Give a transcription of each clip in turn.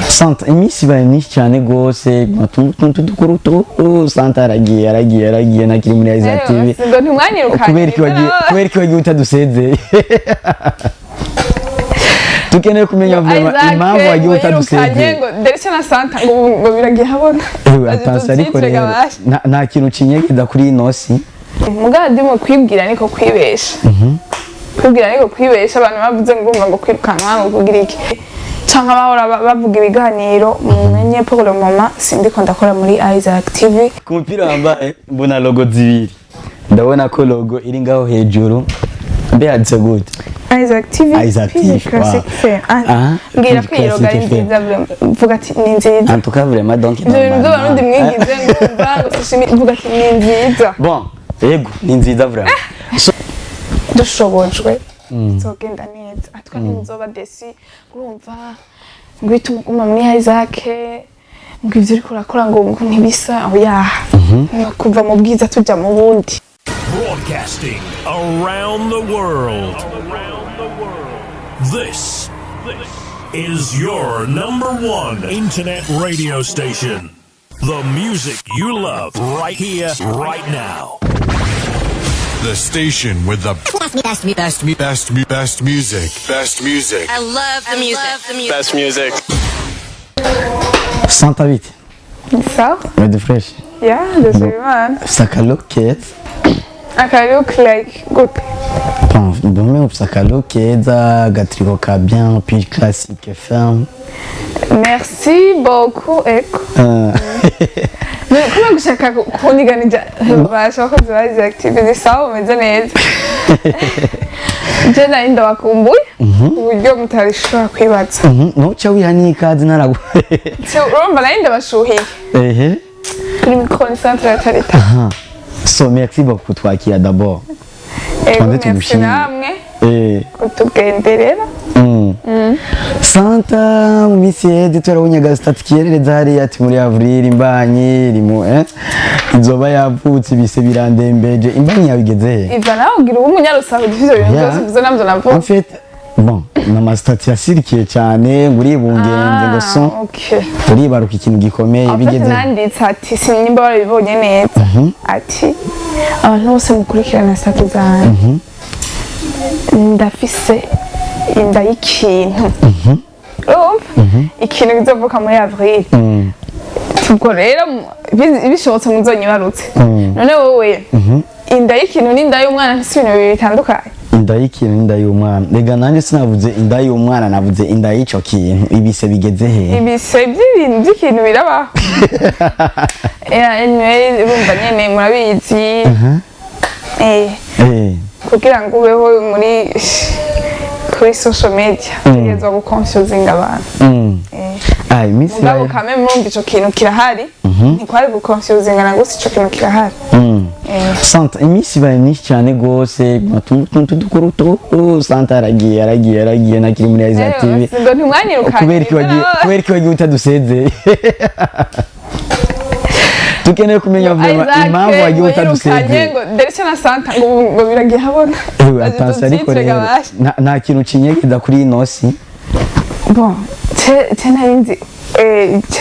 Santa, iminsi ibaye myinshi cyane rwose, utuntu dukuru tu. Santa aragiye, aragiye, aragiye, ntakiri muri Isaac TV. Ngo ntimwanyirukanye. Kubera iki wagiye utadusezeye? Tukeneye kumenya vraiment Isaac impamvu wagiye ngo yirukanye, utadusezeye. Ngo Delcia na Santa ngo biragiye habona. Ewe, attention ariko rero nta kintu kinyegeza kuri ino si. Mugabo ndimo kwibwira niko kwibesha, kwibwira niko kwibesha. Abantu bavuze ngo urumva ngo kwirukanwa, ngo kugira iki, canke bahora bavuga ibiganiro, mumenye pour le moment sindiko ndakora muri Isaac TV. Ku mupira wambaye mbona logo zibiri, ndabona ko logo iri ngaho hejuru. Mbe handitse gute? Isaac TV. Isaac PG TV, Classic wow. FM. Ah, Ah, mbwira PG ko iyi logo ari Classic FM. nziza vraiment. Vuga ati ni nziza. En tout cas, vraiment, donc Ivyo bintu by'Abarundi mwigize ngumva ngo sishimi, vuga ati ni nziza. Bon, yego, ni nziza vraiment. So, Dushobojwe bizogenda neza atwa ntimuzoba déçus. Urumva ngo uhite umuguma muri Isaac, ngo ivyo uriko urakora ngo ntibisa, oya, kuva mu bwiza tuja mu bundi. Broadcasting around the world. This is your number one internet radio station. The music you love right here, right now. The station with the best, best, best, best, best music. Best music. I love the music. The music. Best music. Santa, bite? Sawa. Meze fresh? Ya, ndashima Imana. Ufise aka look keza. Aka look like gute? Bon, mbona ufise aka look keza, agatriko ka bien, puis Classic FM. Merci beaucoup, eko. Kuma gushaka kuniganija basha abakozi ba Isaac TV, ni sawa, umeze neza. Je nari ndabakumbuye ku buryo mutarishobora kwibaza. Nuca wiha n'ikaze naragu. So, urumva nari ndabashuhiye. Kuri micro ni Centre ya Tarita. Aha. So merci beaucoup kutwakira d'abord. Ego. Tubanze Merci tugushimire. namwe kutugenderera. Santa, mu minsi iheze turabonye agasitati kiyerereza hariya ati muri avril imbanyi irimo izoba yavutse, ibise birandembeje. Imbanyi yawe igeze he? Iva nawe ugira uba umunyarusaku, ivyo bintu byose uvuze navyo navuze. En fait, bon, ni amasitati yasirikiye cyane ngo uribungenze, ngo so okay. uribaruka ikintu gikomeye. En fait, Bigeze? nanditse ati, sinimba warabibonye neza, ati abantu bose mukurikirana statut zanjye, ndafise inda y'ikintu, urumva ikintu kizovuka muri avril. Ubwo rero bishobotse muzonyibarutse. None wowe, inda y'ikintu n'inda y'umwana ntisi ibintu bibiri bitandukanye? Inda y'ikintu n'inda y'umwana, rega nanjye sinavuze inda y'umwana, navuze inda y'ico kintu. Ibise bigeze he? Ibise by'ibintu by'ikintu birabaho. Yeah, anyway, urumva nyene murabizi. Kugira ngo ubeho muri kuri social media utegerezwa guconfusinga abantu. Ah, iminsi Mugabo kame murumva ico kintu kirahari, ntikwari guconfusinga na gusa, ico kintu kirahari. Santa, iminsi ibaye myinshi cyane rwose, utuntu dukuru tu. Santa aragiye, aragiye, aragiye, ntakiri muri Isaac TV. Ngo ntimwanyirukanye. Kubera iki wagiye utadusezeye? Tukeneye kumenya vraiment Isaac impamvu wagiye ngo yirukanye, utadusezeye. ngo Delcia na Santa ngo biragiye habona. Ewe, attention ariko rero nta kintu kinyegeza kuri ino si. Bon, ce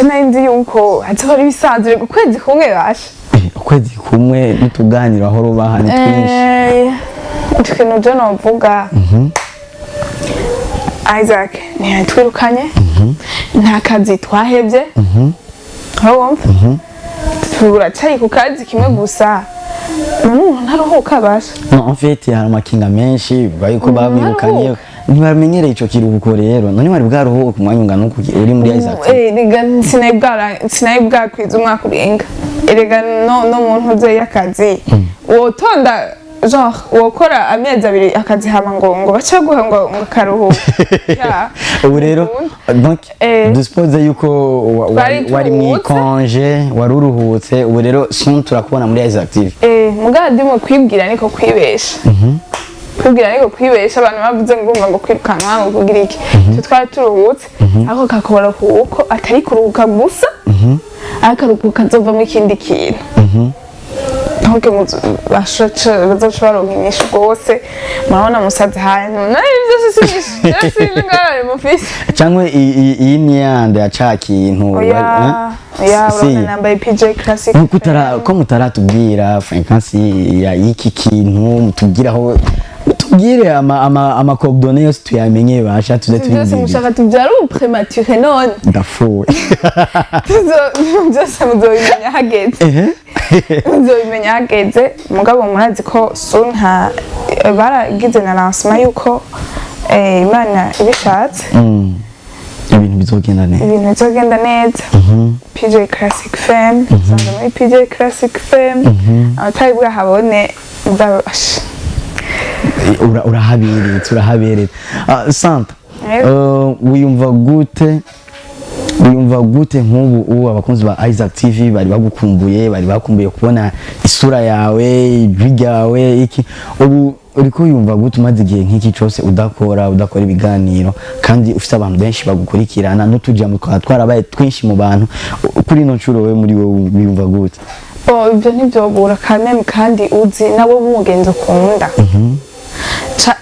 nari nzi yuko hazohora ibisanzwe ukwezi kumwe basha. Ukwezi kumwe n'utuganiro aho rubaha ni twinshi. Ikintu je novuga, Isaac ntiyatwirukanye, nta kazi twahevye, urumva turacari ku kazi kimwe gusa. None umuntu ntaruhuka basha? No, en fait hari amakinga menshi bayiko bamwirukanye, ntibamenyereye ico kiruhuko. Rero none wari bwaruhuka umwanya ungana uku uri muri Isaac? Erega sinari bwakwiza umwaka urenga. Erega no mu ntuze y'akazi wotonda, genre wokora amezi 2 akazi, hama ngo bace baguha ngo akaruhuko. Ya. Ubu rero donc dusuppose yuko Twari wari mu turuhutse. congé, wari uruhutse. Ubu rero soon turakubona muri Isaac TV. Mugabo ndimo kwibwira niko kwibesha, kwibwira niko kwibesha. Abantu bavuze ngo urumva ngo kwirukanwa, ngo kugira iki, twe twari turuhutse, ariko kakora kuko atari kuruhuka gusa, ariko akaruhuko kazovamo ikindi kintu. Donc bazoca baronka inyishu rwose. Murabona musazi hantu nawe byose si inyishu, byose si ingorane mufise. Cyangwa iyi ni yande ya ca kintu? Oya. Oya. Si. Urabona nambaye PJ Classic. Nkuko ko mutaratubwira fréquence ya y'iki kintu, mutubwiraho, mutubwire ama coordonnées yose tuyamenye, basha tuze Byose tuyumvirize. Mushaka tubyara ubu prématuré none? Ndapfuye. Byose muzobimenya hageze. Muzobimenya hageze. Mugabo murazi ko soon ha baragize na lancement yuko Imana ibishatse Ibintu bizogenda neza. Ibintu bizogenda neza. PJ Classic Fam usanga muri PJ Classic Fam, abatari bwahabone mugabo. Urahaberetse, urahaberetse. Ah, Santa. Yego. Wiyumva gute, wiyumva gute nk'ubu ubu abakunzi ba Isaac TV bari bagukumbuye, bari bakumbuye kubona isura yawe, ijwi ryawe, iki? Ubu uriko wiyumva gute umaze igihe nk'iki cyose udakora ibiganiro, kandi ufite abantu benshi bagukurikirana n'utujambo twaba twarabaye twinshi mu bantu? Kuri ino nshuro wewe, muri wowe wiyumva gute? Bon, ibyo ntibyobura kameme, kandi uzi nawe umugenzi ukunda.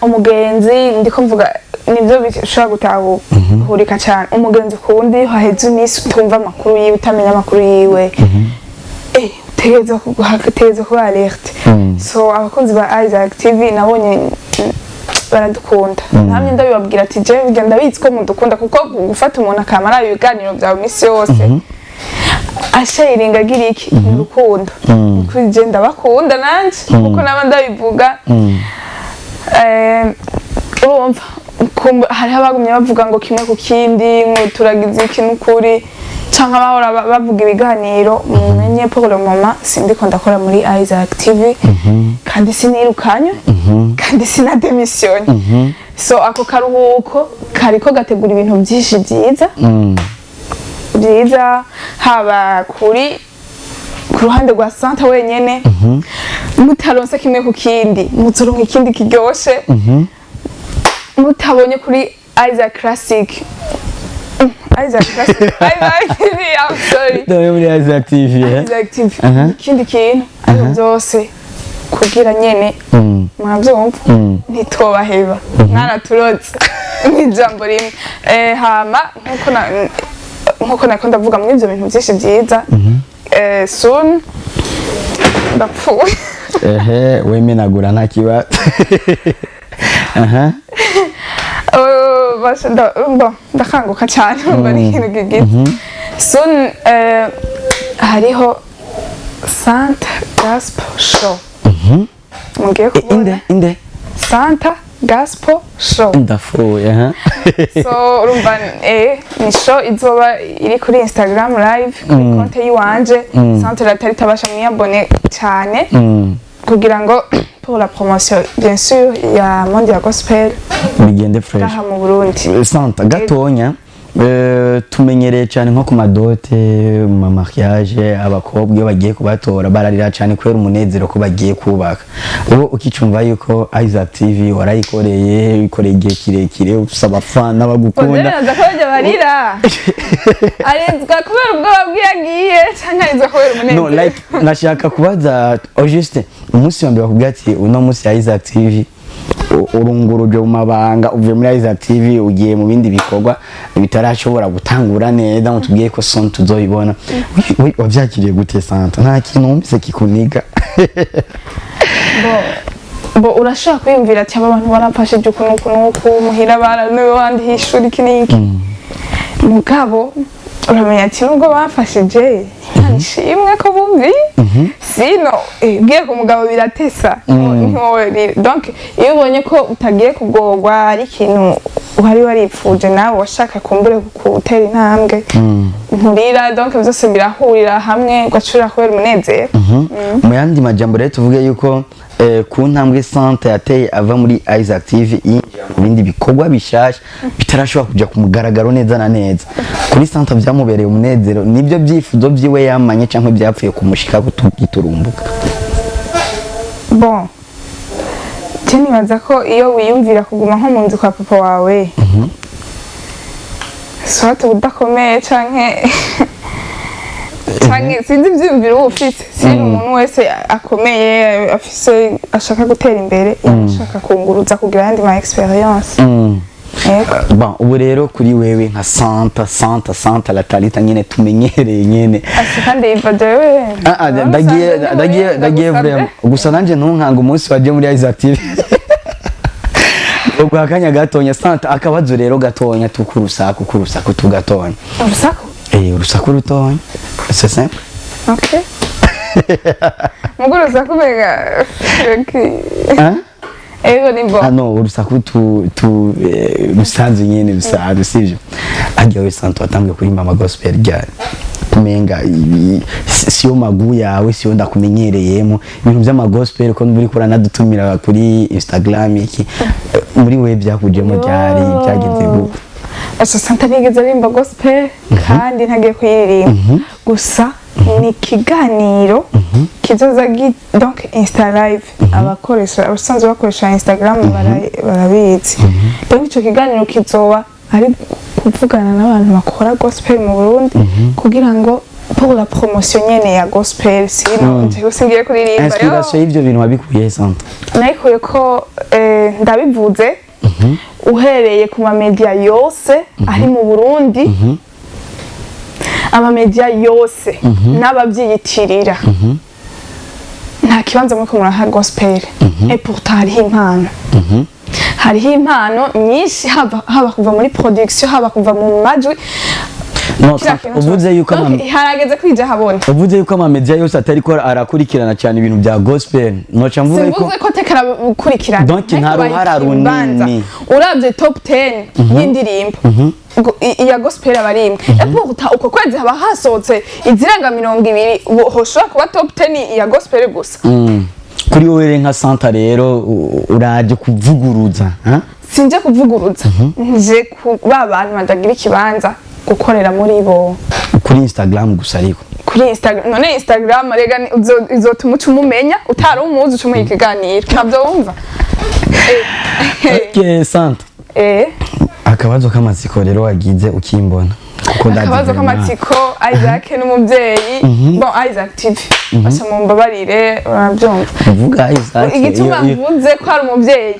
Umugenzi ndiko mvuga nibyo bishobora gutahurika cyane. Umugenzi ukunda, iyo haheze iminsi utumva amakuru yiwe, utamenya amakuru yiwe, utegereza kuba alerte. So abakunzi ba Isaac TV nabonye baradukunda. Namye ndabibabwira ati je burya ndabizi ko mudukunda, kuko gufata umuntu akamara ibiganiro byawe iminsi yose ashayiringa agira iki, ni urukundo. Kuri je ndabakunda nanje kuko naba ndabivuga. Urumva hariho abagumye bavuga ngo kimwe ku kindi, ngo turagize iki, n'ukuri canke abahora bavuga ibiganiro. Mumenye pour le moment sindiko ndakora muri Isaac TV, kandi sinirukanywe, kandi sinademisiyone. So ako karuhuko kariko gategura ibintu byinshi byiza byiza, haba kuri ku ruhande rwa Santa wenyene. Mutaronse kimwe ku kindi, muzoronka ikindi kiryoshe. Mutabonye kuri Isaac Classic, Isaac Classic, Isaac TV, I'm sorry. Dore muri Isaac TV, eh? Isaac TV. Ikindi kintu, ariko byose kugira nyene murabyumva, ntitwobaheba, mwaraturotse nk'ijambo rimwe. Hama nkuko nako ndavuga muri ibyo bintu byinshi byiza, soon ndapfuye. Ehe, wemenagura nta kibazo, aha. Basha, bon, ndakanguka cyane, urumva ni ikintu kigize soon. Hariho Santa Gospel Show mugiye kubona. Inde, inde? Santa Gospel Show. Ndapfuye, aha. So urumva ni show izoba iri kuri Instagram live kuri konte yiwanje Centre Latari tabasha, mwiyabone cyane kugira ngo pour la promotion bien sûr ya monde ya gospel bigende fresh ngaha mu Burundi. Santa, gatonya, tumenyereye cyane nko ku ma dot, mu ma mariage, abakobwa iyo bagiye kubatora bararira cyane kubera umunezero ko bagiye kubaka. Ubu ukicumva yuko Isaac TV warayikoreye, ikoreye igihe kirekire, ufise abafana bagukunda. Neza ko bajya barira, arizwa kubera ubwoba bw'iyagiye cyangwa arizwa kubera No. umunezero? Like nashaka kubaza Auguste, umunsi wa mbere bakubwira ati uno munsi ya Isaac TV urunguruje mu mabanga, uvuye muri Isaac TV ugiye mu bindi bikorwa bitarashobora gutangura neza, ngo tubwiye ko soon tuzoyibona. Wavyakiriye gute, Santa? Nta kintu wumvise kikuniga? Bo urashobora kwiyumvira ati aba bantu baramfashije uku n'uku n'uku, muhira bara niwe wandiha ishuri, iki n'iki. Mugabo uramenya ati nubwo bamfashije, Imana ishimwe ko bumviye, sino ugiye ku mugabo biratesa ntiworira. Donc iyo ubonye ko utagiye kugorwa, ari ikintu uhari waripfuje nawe washaka kumbure gutera intambwe, nturira. Donc byose birahurira hamwe, ugacurira kubera umunezero. Mu yandi majambo rero tuvuge yuko ku ntambwe Santa yateye ava muri Isaac TV yinjira mu bindi bikorwa bishasha bitarashobora kuja ku mugaragaro neza na neza, kuri Santa byamubereye umunezero, nibyo byifuzo byiwe yamanye canke byapfuye kumushika giturumbuka? Bon, je nibaza ko iyo wiyumvira kuguma nko mu nzu kwa papa wawe, soit udakomeye canke Canke sinzi ivyiyumviro uba ufise. Si umuntu wese akomeye afise ashaka gutera imbere, ashaka kunguruza kugira ayandi ma expérience. Yego. Bon, ubu rero kuri wewe nka Santa la Talita nyene tumenyereye nyene. Asi kandi iva jewe. Ah, ah, ndagiye vraiment gusa nanje ntunkanga umunsi waje muri Isaac TV. Ubwo akanya gatonya, Santa, akabazo rero gatonya tukurusaku kurusaku tugatonya. Urusaku? Eh, urusaku rutonya, c'est simple. Okay. Mugo urusaku mbega, okay. Hein? Ego, ni bon. Ah non, urusaku tu rusanzwe nyene, rusanzwe, sivyo? Arya we Santa, watangiye kuririmba ama gospel ryari? Kumenga siyo magu yawe, siyo ndakumenyereyemo ibintu by'ama gospel, ko muri kuranadutumira kuri Instagram iki. Muri we byakujemo ryari? Byagenze gute? Asa Santa nigeze aririmba gospel kandi ntagiye kuyiririmba. Gusa ni ikiganiro kizoza donc Insta live, abakoresha abasanzwe bakoresha Instagram barabizi. Donc ico kiganiro kizoba ari kuvugana n'abantu bakora gospel mu Burundi kugira ngo pour la promotion nyene ya gospel. Sino jewe singiye kuririmba yo. Inspiration y'ivyo bintu wabikuye he, Santa? Nayikuye ko ndabivuze uhereye ku mamedia yose ari mu Burundi, amamedia yose n'ababyiyitirira, nta kibanza muriko muraha gospel. Et pourtant hariho impano, hariho impano nyinshi, haba kuva muri production, haba kuva mu majwi. No, Kiriya Santa, kintu uvuze cyose. yuko Donc, harageze kwija habona. Uvuze yuko amamedia yose atariko arakurikirana cyane ibintu bya gospel, noca mvuga yuko Simvuze ko tekarakurikirana. Donc, nta ruhara runini. Uravye top 10 y'indirimbo, iya gospel aba ari imwe. Et pourtant uko kwezi haba hasohotse izirenga 20, ubu hoshobora kuba top 10 iya gospel gusa. Kuri wowe rero nka Santa rero uraje kuvuguruza, ha? Sinje kuvuguruza, nje ku ba bantu batagira ikibanza gukorera muri bo. Kuri Instagram gusa ariko? Kuri Instagram. None Instagram rega izotuma uca umumenya utari umuzi, uca umuha ikiganiro, ntabyo wumva. Okay, Santa. Akabazo k'amatsiko rero wagize ukimbona, kuko ndazi Akabazo vraiment- k'amatsiko: Isaac n'umubyeyi. Bon, Isaac TV, basha mumbabarire, urabyumva. Uvuga Isaac. Igituma mvuze ko ari umubyeyi,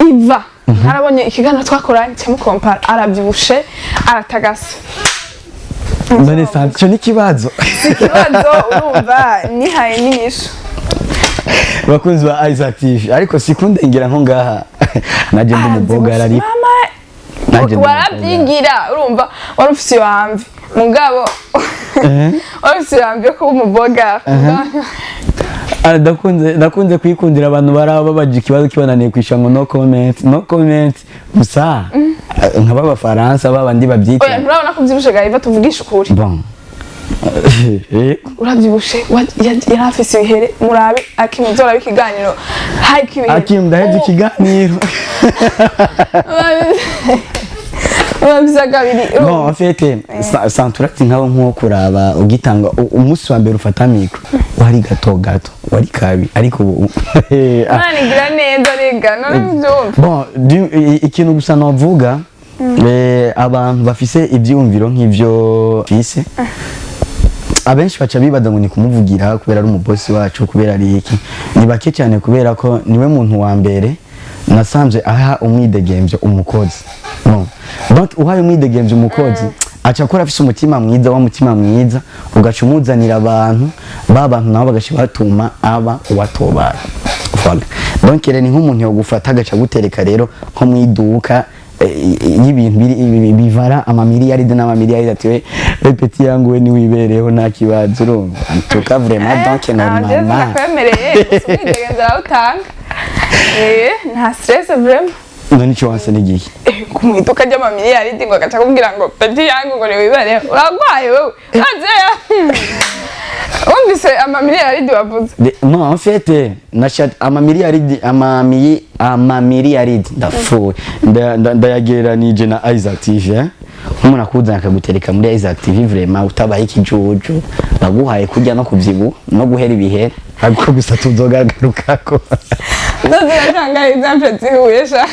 iva ntarabonye ikiganiro twakoranye cyamukompara, arabyibushe, aratagase. None Santa, ico ni ikibazo? Si ikibazo, urumva nihaye n'inyishu. Bakunzi ba Isaac TV, ariko sikundengera nko ngaha naje ndi umubogara, ariko mama Nanjye ndi warabyigira, urumva wari ufise iyo hamvi, mugabo wari ufise iyo hamvi yo kuba umuboga. Ah, ndakunze kwikundira abantu baraba babaje ikibazo kibananiye kwishyura ngo no comment, no comment gusa. Ah, nka b'abafaransa babandi Oya, babyita. nturabona ko ubyibushe gahiva? Tuvugishe ukuri. Bon. Urabyibushe, yari afise ibihere. Murabe Akim, uzoraba ikiganiro hariko ibihere. Akim, ndahebye ikiganiro. Urabisa kabiri. Bon, en fait, santurati nkaho nko kuraba ugitanga umunsi wa mbere ufata micro, wari gato gato, wari kabi, ariko ubu ah. Imana igira neza rega, none mbyumva. Bon, ikintu gusa novuga, abantu bafise ivyiyumviro nk'ivyo fise, abenshi baca bibaza ngo ni kumuvugira kubera ari umubosi wacu, kubera ari iki. Ni bake cyane, kubera ko niwe muntu wa mbere nasanze aha umwidegemvyo umukozi. No. Donc uhaye umwidegemvyo umukozi, aca akora afise umutima mwiza, wa mutima mwiza ugaca umuzanira abantu, ba bantu nabo bagaca batuma aba uwatobaye. Voilà. Donc rero ni nk'umuntu yogufata agaca gutereka rero nko mu iduka y'ibintu bivara amamiliyaride n'amamiliyaride, ati we petit yangu, we niwibereho nta kibazo. Urumva, en tout cas vraiment, donc normalement Ndakwemereye gusa umwidegemvyo arawutanga. Nta stress vraiment. None ico wanse ni igihe? Ku mu iduka ry'amamiliyaridi ngo agaca akubwira ngo petit yangu ngo niwibereho, uragwaye wewe? Azeya wumvise amamiliyaridi wavuze? Non, en fait, nashat amamiliyaridi, amamiliyaridi ndapfuye. Ndayagereranije na Isaac TV, eh? Nk'umuntu akuzana akagutereka muri Isaac TV, vraiment utabaye ikijuju, baguhaye kurya no kuvyibuha no guhera ibihere, ariko gusa tuzogagarukako. Ndoziratanga exemple zihuye sha.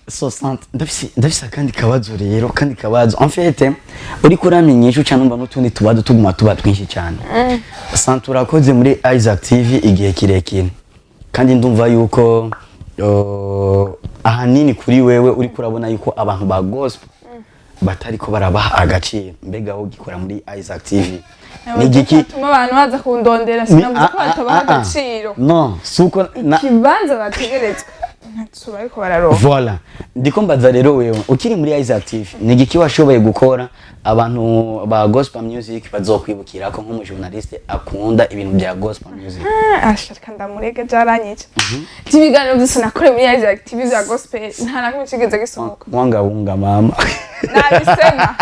So Santa, ndafise akandi kabazo rero, kandi kabazo en fait uriko uramenyesha uca numva n'utundi tubazo tuguma tuba twinshi cyane. Santa, urakoze muri Isaac TV igihe kirekire, kandi ndumva yuko ahanini kuri wewe uriko urabona yuko abantu ba gospel batariko barabaha agaciro. Mbega wowe ugikora muri Isaac TV, ni igiki Atuma abantu baza kundondera, sinavuze ko batabaha agaciro. No, suko na Ikibanza bategerezwa ntaco bariko bararonka. Voilà. Ndiko mbaza rero, wewe ukiri muri Isaac TV, ni igiki washoboye gukora abantu ba gospel music bazokwibukirako nk'umujournaliste akunda ibintu bya gospel music? Ashaka ndamurege, byaranyica. By'ibiganiro byose nakorewe muri Isaac TV bya gospel, nta na kimwe kigeze gisohoka. Wanga wunga mama. Nabisema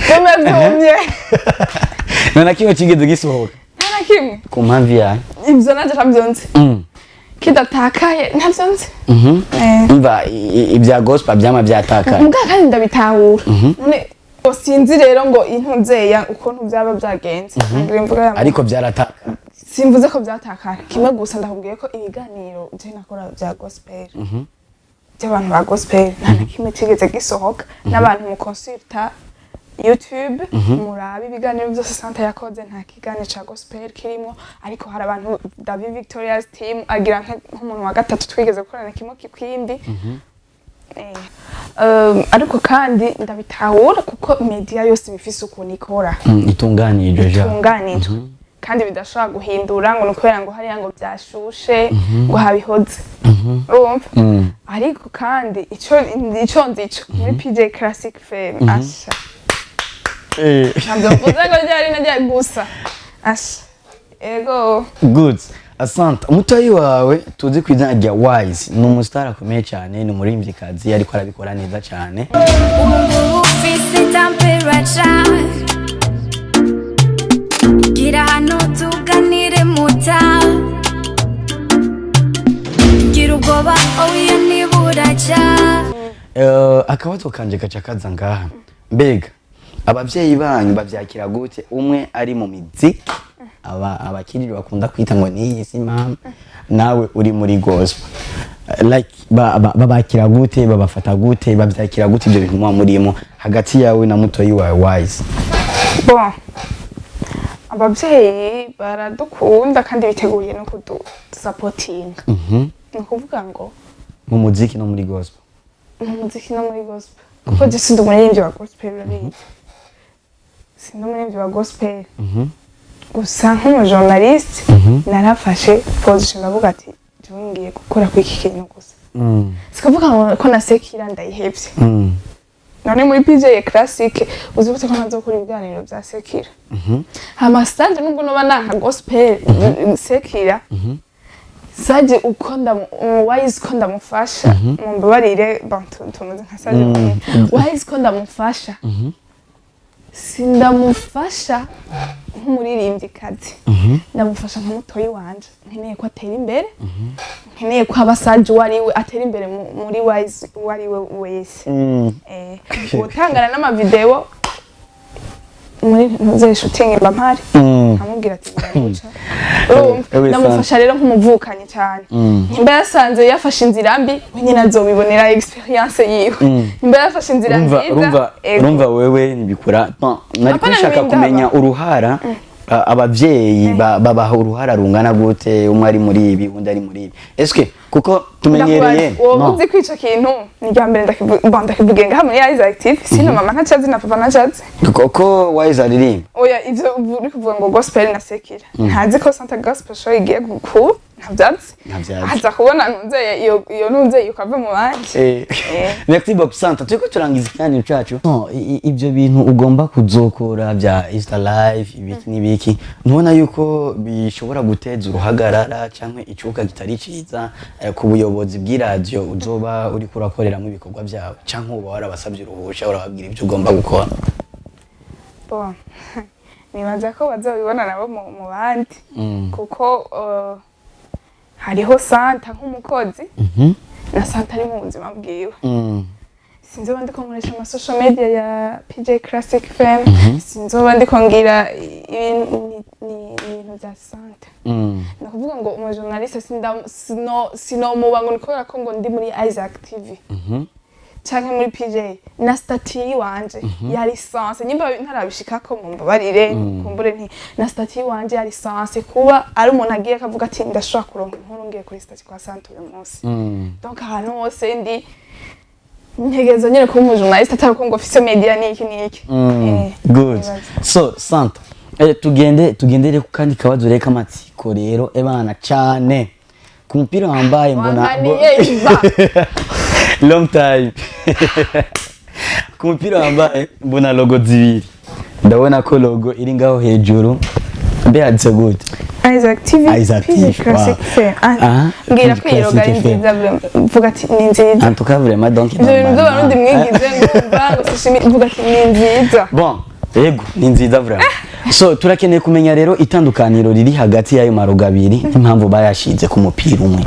byumye byumye. Nta na kimwe kigeze gisohoka? Nta na kimwe. Ku mpamvu yawe? Ibyo nanjye ntabyo nzi. Kidatakaye ntabyo nzi. Umva, ibya gospel byama byatakaye. Mbwa kandi ndabitahura. None sinzi rero ngo intuzeya ukuntu byaba byagenze. Ngira imvuga ya Ariko byaratakaye. Simvuze ko byatakara. Kimwe gusa ndakubwiye ko ibiganiro je nakora bya gospel, by'abantu ba gospel, nta na kimwe kigeze gisohoka. N'abantu mu consulta YouTube, murabe ibiganiro byose Santa yakoze, nta kiganiro ca gospel kirimo. Ariko hari abantu, David Victoria's team agira nk'umuntu wa gatatu twigeze gukorana kimwe kindi. Ariko kandi ndabitahura kuko media yose ibifise ukuntu ikora. Itunganijwe ja. Itunganijwe kandi bidashobora guhindura ngo ni ukubera ngo hariya ngo byashushe ngo habihoze, urumva. Ariko kandi ico nzi co muri PJ Classic FM, asha, ntabwo mvuze ngo ryari na ryari, gusa asha, ego. Good. Asante. Umutoyi wawe tuzi ku izina rya Wise ni umustar akomeye cyane, ni umuririmbyikazi ariko arabikora neza cyane. Ubu ngubu ufise temperature. Gira hano tuganire muta. Gira ubwoba, oya, ntiburaca. Akabazo kanje gaca kaza ngaha: mbega abavyeyi banyu bavyakira gute, umwe ari mu miziki, aba abakiriri bakunda kwita ngo niyi si mama, nawe uri muri gospel? Like babakira gute, babafata gute, bavyakira gute ibyo bintu muba murimo hagati yawe na mutoyi wawe Wise? Bon, ababyeyi baradukunda kandi biteguye no kudusapotinga. Ni ukuvuga ngo mu muziki no muri gospel. Mu muziki no muri gospel, kuko je sindi umuririmbyi wa gospel, urabizi, sindi umuririmbyi wa gospel. Gusa nk'umujournaliste narafashe position, ndavuga ati jewe ngiye gukora kuri iki kintu gusa. Sikuvuga ngo ko nasekira ndayihevye. None muri PJ Classic uzibutse ko ntazokora ibiganiro bya sekira? Hama stage nubwo noba nanka gospel, sekira saje uko ndamu Wise ko ndamufasha, mumbabarire, bon, tumeze nka saje Wise ko ndamufasha, sindamufasha nk'umuririmbyikazi, ndamufasha nka mutoyi wanje nkeneye ko atera imbere, nkeneye ko aba saje uwo ari we, atera imbere muri Wise uwo ari we wese. Utangana n'amavideo muri ntuze shooting mba mpari, nkamubwira ati biraguca, urumva. Ewe, Ndamufasha rero nk'umuvukanyi cyane. Nimba yasanze yafashe inzira mbi, we nyine azobibonera experience yiwe. Nimba yafashe inzira Urumva, nziza, urumva, ego. Urumva wewe ntibikura. Bon, nari Apana, nshaka ntibindaba. kumenya uruhara abavyeyi babaha uruhara rungana gute, umwe ari muri ibi, undi ari muri ibi. Eske kuko tumenyereye Wowe no uzi ko ico kintu ni irya mbere bon, ndakivuge ngaha muri Isaac TV, sino mama ntacazi na papa ntacazi. Koko Wise aririmba? Oya, ivyo uri kuvuga ngo gospel na sekira, ntazi ko Santa Gospel Show igiye guku, ntabyazi. Ntabyazi. Aza kubona ntunzeye iyo ntunzeye ukava mu bandi. Merci beaucoup, Santa. Turiko turangiza ikiganiro cacu. No, ibyo bintu ugomba kuzokora bya Insta Live, ibiki n'ibiki, ntubona yuko bishobora guteza uruhagarara canke icuka kitari ciza ku buyobozi bw'iradiyo uzoba uriko urakoreramo ibikorwa byawe, canke uba warabasabye uruhusha, urababwira ibyo ugomba gukora? Bon, nibaza ko bazobibona nabo mu bandi, kuko hariho Santa nk'umukozi na Santa ari mu buzima bwiwe. Sinzoba ndiko nkoresha ama social media ya PJ Classic FM, sinzoba ndiko ngira ibintu bya Santa. Ni ukuvuga ngo umujournaliste sinomuba ngo ni kubera ko ngo ndi muri Isaac TV. Canke muri PJ na statut yiwanje ya licence, nyimba ntarabishikako mumbabarire, kumbure nti na statut yiwanje ya licence, kuba ari umuntu agiye akavuga ati: "Ndashobora kuronka inkuru ngiye kuri statut kwa Santa uyu munsi." Donc ahantu hose ndi ntegereza nyene kuba umujournaliste, atari uko ngo mfise media niki niki. Good. Nibaza. So Santa, tugende tugendere ku kandi kabazo reka amatsiko rero ebana cyane ku mupira wambaye mbona. Wankaniye iva. Long time. Ku mupira wambaye mbona logo zibiri, ndabona ko logo iri ngaho hejuru, mbe handitse gute? Isaac TV. Isaac PJ TV, Classic wow. FM. Ah, mbwira PJ ko iyi logo ari Classic FM. nziza vraiment. Mvuga ati ni nziza. En tout cas, vraiment, donc Ivyo bintu by'Abarundi normalement. mwigize ngumva ngo sishimi, mvuga ati ni nziza. Bon, yego, ni nziza vraiment. So turakeneye kumenya rero itandukaniro riri hagati y'ayo marogo abiri n'impamvu bayashize ku mupira umwe.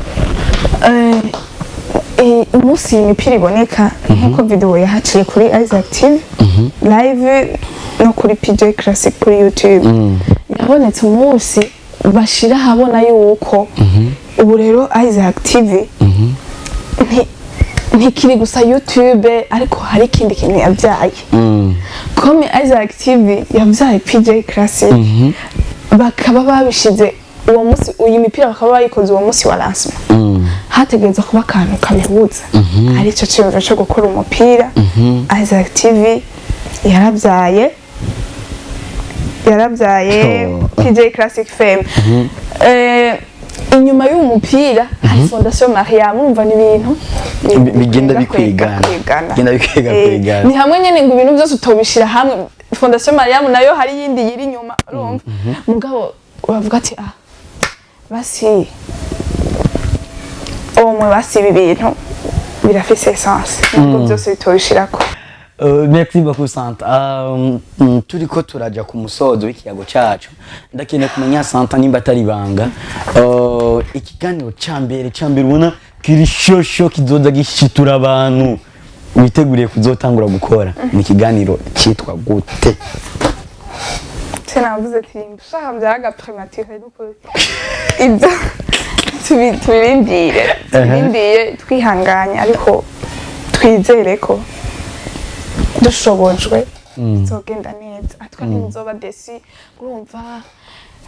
Umunsi iyi mipira iboneka, nk'uko video yahaciye kuri Isaac TV live no kuri PJ Classic kuri YouTube, yabonetse umunsi bashira ahabona yuko ubu rero Isaac TV ntikiri gusa YouTube, ariko hari ikindi kintu yabyaye. Comme Isaac TV yabyaye PJ Classic, bakaba babishize uwo munsi, uyu mipira bakaba bayikoze uwo munsi wa lancement, hategereza kuba akantu kabihuza, aricyo cyiyumviro cyo gukora umupira. Isaac TV yarabyaye PJ Classic FM. Inyuma y'uwo mupira hari Fondation Maria, murumva ni ibintu Bigenda bikwigana. Kwigana. Bigenda bikwega kwigana. Ni hamwe nyene ngo ibintu byose utobishira hamwe. Fondation Mariam nayo hari yindi yiri inyuma, urumva, mugabo bavuga ati: "Ah, basi omwe basi ibi bintu birafise essence nubwo byose bitobishirako." Merci beaucoup, Santa. Turiko turaja ku musozo w'ikiyago cacu, ndakeneye kumenya, Santa, nimba atari ibanga, ikiganiro ca mbere ubona kiri shosho kizoza gishitura abantu witeguriye kuzotangura gukora ni ikiganiro citwa gute? Sinavuze ati ushaka byaga prématuré n'ukuri, ibyo tubirindire, tubirindire twihanganye, ariko twizere ko dushobojwe bizogenda neza. Atwa ntimuzoba déçus. Urumva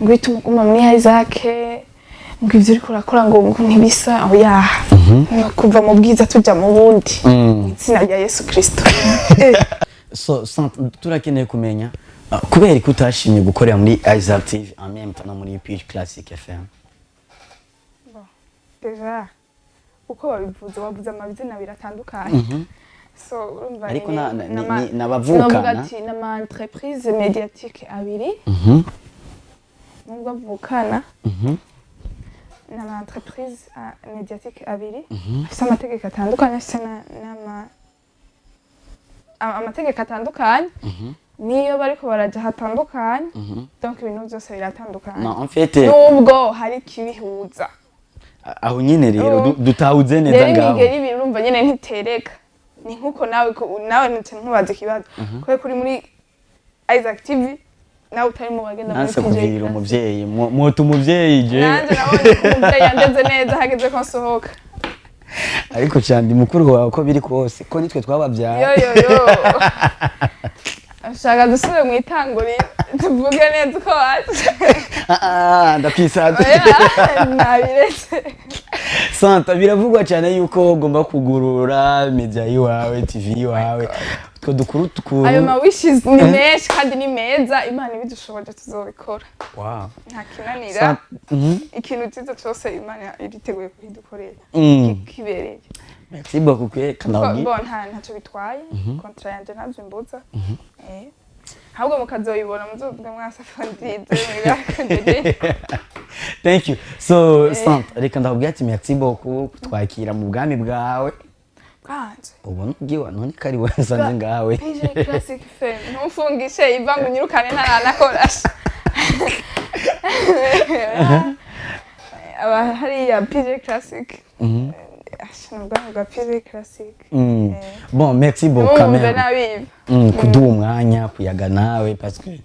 ngo uhite uguma muri Isaac, ngo ivyo uriko urakora ngo ntibisa, oya, ni kuva mu bwiza tuja mu bundi, mu izina rya Yesu Kristo. So Santa, turakeneye kumenya kubera ko utashimye gukorera muri Isaac TV en même temps no muri PJ Classic FM. Déjà uko babivuze, wavuze amazina abiri atandukanye, so urumva Ariko n'abavukana. Novuga ati n'ama entreprise médiatique abiri, nubwo avukana, n'ama entreprise médiatique abiri afise amategeko atandukanye, afise amategeko atandukanye, niyo bariko baraja hatandukanye, donc ibintu byose biratandukanye. Non, en fait, Nubwo hari ikibihuza. Aho nyine rero Oh. dutahuze neza Rero ngaho. imigeri ibiri urumva nyene ntitereka. Ni nkuko nawe nawe nce nkubaza ikibazo, kubera ko uri muri Isaac TV nawe utari mu bagenda muri Nanse PJ kuvirira Classic. umuvyeyi, mwota umuvyeyi je. Nanje nabonye ko umuvyeyi yandeze neza, hageze ko nsohoka. Ariko cyane mukuru wawe, uko biri kose, ko nitwe twababyaye. Yo yo yo, ashaka dusubire mu itanguriro tuvuge neza uko waje. Ah, ah, ndakwisanze. Oya, nabiretse. Santa, biravugwa cyane yuko ugomba kugurura media yiwawe, TV yiwawe, utwo dukuru tukuru. Ayo ma wishes ni menshi kandi ni meza. Imana ibidushoboje tuzobikora. Nta kinanira. Ikintu cyiza cyose Imana iriteguye kukidukorera. Kibereye. Merci beaucoup kwerekana. Bo ntacyo bitwaye, contrat yanje ntabyo imbuza. Ahubwo mukazoyibona muzovuga mwasafandize mwibakandege. Thank you. So Santa, reka ndakubwira ati merci beaucoup kutwakira mu bwami bwawe. Bwanje? Ubona ubwiwa none ko ari wowe nsanze ngawe. PJ Classic FM, ntumfungishe iva ngo unyirukane ntaranakora. Aba hariya PJ Classic, asha, ni ubwami bwa PJ Classic. Bon, merci beaucoup quand Ntimwumve même. nabi. Kuduha umwanya kuyaga nawe, parce que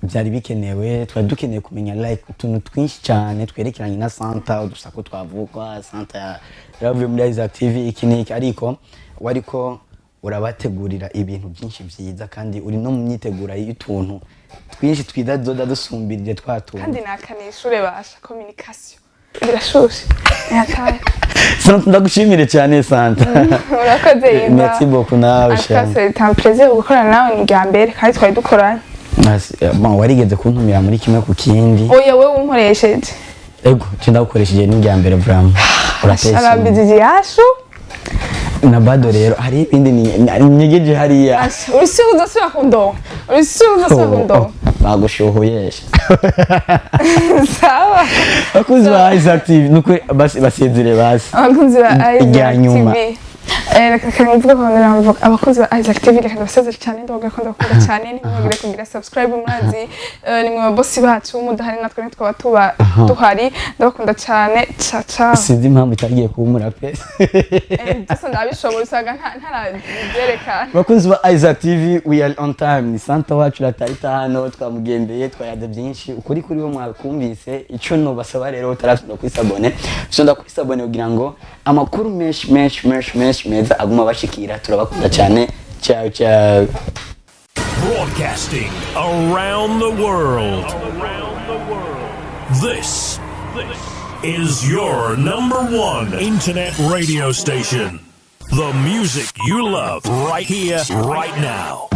byari bikenewe, twari dukeneye kumenya like utuntu twinshi cyane twerekeranye na Santa, udusaku twavugwa Santa yaravuye muri Isaac TV, iki n'iki, ariko wariko Urabategurira ibintu byinshi byiza, kandi uri no mu myitegura y'utuntu twinshi twiza zoda dusumbirije twa tuntu. Kandi nakanishure basha communication birashushe ntihataye. Santa, ndagushimire cyane, Santa. Urakoze, Iva. Merci beaucoup nawe. En tout cas, Shana. c'est un plaisir gukorana nawe, ni irya mbere kandi twari dukoranye. Bon, warigeze kuntumira muri kimwe ku kindi. Oya, wewe unkoresheje. Ego, cyo ndagukoresheje n'irya mbere, vraiment urateye. Arambizi yashu. Na bado rero hari ibindi nyegeje hariya. Uri uzosubira kundonka, uri uzosubira kundonka. Bagushuhuyesha. Sawa. Bakunzi ba Isaac TV, nuko basezere basi. Abakunzi ba Irya Isaac nyuma. TV, reka mvuge ko mvuga abakunzi ba Isaac TV, reka ndabasezere cyane, ndababwira ko ndabakunda cyane. Ntimwibagire kugira subscribe. Murazi, ni mwe babosi bacu, mudahari natwe ntitwaba tuba duhari. Ndabakunda cyane, ciao ciao. Sinzi impamvu itagiye kuba umuraperi. Byose ndabishoboye, usanga ntarabyerekana. Bakunzi ba Isaac TV, we are on time. Ni Santa wacu ratarita hano, twamugendeye, twayaze byinshi, ukuri kuri bo mwakumvise. Icyo nobasaba rero, utarafite kwisabone, sonda kwisabone kugira ngo amakuru menshi menshi menshi menshi meza aguma bashikira. Turabakunda cyane, ciao ciao. Broadcasting around the world. This is your number one internet radio station. The music you love right here, right now.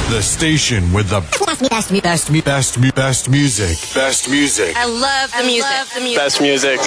The station with the best, best, best, best, best music. Best music. I love the music. The music. Best music.